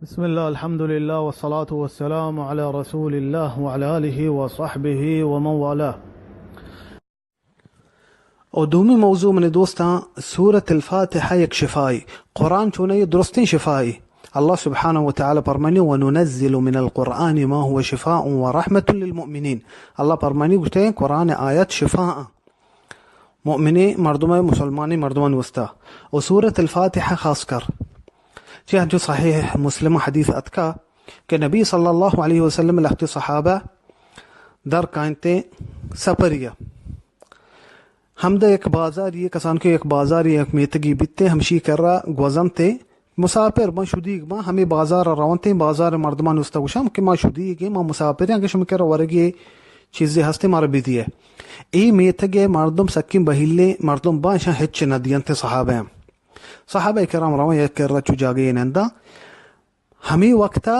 بسم الله، الحمد لله، والصلاة والسلام على رسول الله وعلى آله وصحبه ومن والاه. او دومی موضوع، منی دوستاں، سورة الفاتحہ یک شفائی. قرآن چونہ یہ درستیں شفائی. اللہ سبحانہ و تعالی فرمانی: وننزل من القرآن ما هو شفاء ورحمة للمؤمنین. اللہ فرمانی گوشتے ہیں قرآن آیت شفاء مؤمنیں مردم، مسلمانیں مردمان واسطہ. و سورة الفاتحہ خاص کر، چہ جو صحیح مسلم حدیث اتکا کہ نبی صلی اللہ علیہ وسلم لہتے صحابہ در کائنتے سفریا. ہمدا یک بازاری، کسان کہ یک بازاری، یک میتگی بیتے، ہمشی کرا گوزنتے، مسافر بن، شدیگ بن، ہمے بازار ء رونتیں، بازار ء مردمان استا گوشاں کہ ما شدیگیں، ما مسافریں، اگہ شما کرا ورگی چیزے ہستے مارا بدیے. اے میتگ ء مردم سکیں بہیلیں مردم بن، اشاں ہچ نہ دینت صحابہ. صحابہ کرام روان یک کرا چو جاگے ننداں. ہمے وقتا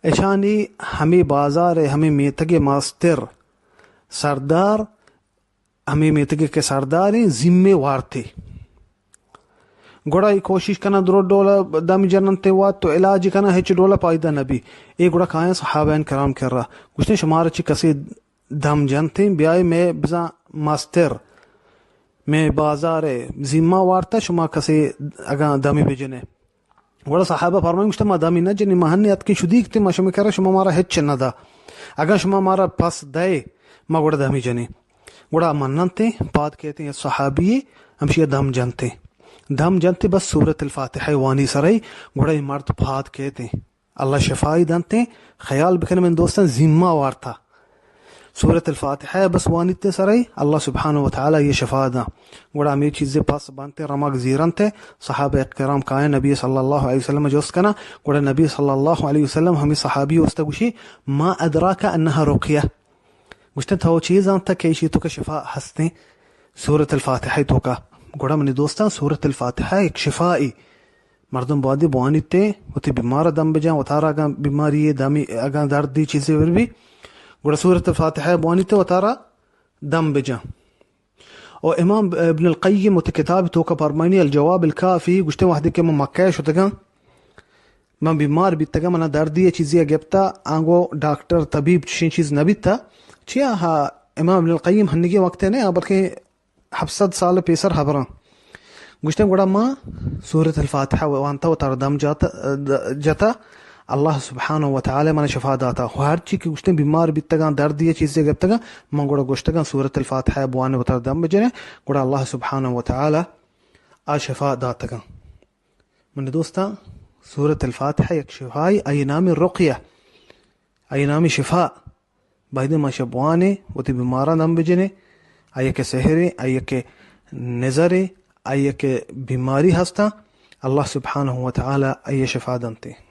اشانی ہمے بازار ء ہمے میتگ ء ماستر سردار ہمے میتگ ء کہ سرداریں ذمہ وارتے. گڑا اے کوشش کناں درو ڈولا دم جننتے وات تو علاج کناں ہچ ڈولا پائدہ نبی. اے گڑا کایاں صحابہ کرام کرا گوشتے شمارا چی کسے دم جنتے بیائے مے بزاں مستر مے بازار ذمہ وارتا شما کسے اگاں دمی بجنے. گڑا صحابہ فرمائیں گوشتے ما دمی نہ جنی، ما ہنی اتکیں شدیگ تے ما شما کرا شما مارا ہچ نہ دا. اگاں شما مارا پس دئے ما گڑا دمی جنی. گڑا مننتے پاد کہتے ہیں صحابی ہمشی دم جنتے. دم جنتے بس سورة الفاتحہ وانی سرئی گڑا یہ مرد پاد کہتے. اللہ شفائی دنتے. خیال بکن من دوستان ذمہ وارتا. سورة الفاتحہ بس وانیت سرئی اللہ سبحانہ و تعالی یہ شفا داں. گڑا ہمے چیزے پس بنتے، رمگ زیرنتے. صحابہ کرام کائیں نبی صلی اللہ علیہ وسلم جست کنا. گڑا نبی صلی اللہ علیہ وسلم ہمیں صحابی واسطہ گوشی: ما ادراک انہا رقیہ. گوشتے تو چی زانتا کہ ایشی توکا شفا ہستیں؟ سورة الفاتحہ توکا. گڑا منی دوستان سورة الفاتحہ ایک شفائی. مردم بادی بوانیتے، وتی بیمار دم بجان، وتارا اگاں بیماری دمی اگاں دردی چیزے ور بی، گڑا سورة الفاتحہ بوانیتے وتارا دم بجان. او امام ابن القیم وتی کتاب توکا پرمانی الجواب الکافی گوشتے وحدی کہ من مکہ شتگاں، من بیمار بیتگاں، منا دردی چیزی گپتا، آنگو ڈاکٹر طبیب چشیں چیز نبیتا. چیا ہا امام ابن القیم ہنگی وقت نے، بلکہ ہپت سد سال پیسر ہبراں. گوشتن گڑا ما سورة الفاتحہ وانتا وتارا دم جاتا، جتا، اللہ سبحانہ و تعالی من شفا داتا. و ہر چی کہ گوشتن بیمار بیتگاں، درد یا چیزے گپتگاں، من گڑا گوشتگاں سورة الفاتحہ بوان وتارا دم بجنے، گڑا اللہ سبحانہ و تعالی آ شفا داتگاں. من دوستاں، سورة الفاتحہ یک شفائی، آئی نام رقیہ، آئی نام شفا. بایدیں ما شہ بوانیں، وتی بیماراں دم بجنیں، آئی کہ سحریں، آئی کہ نظریں، آئی کہ بیماری ہستاں، اللہ سبحانہ و تعالی آئی شفا دنتے.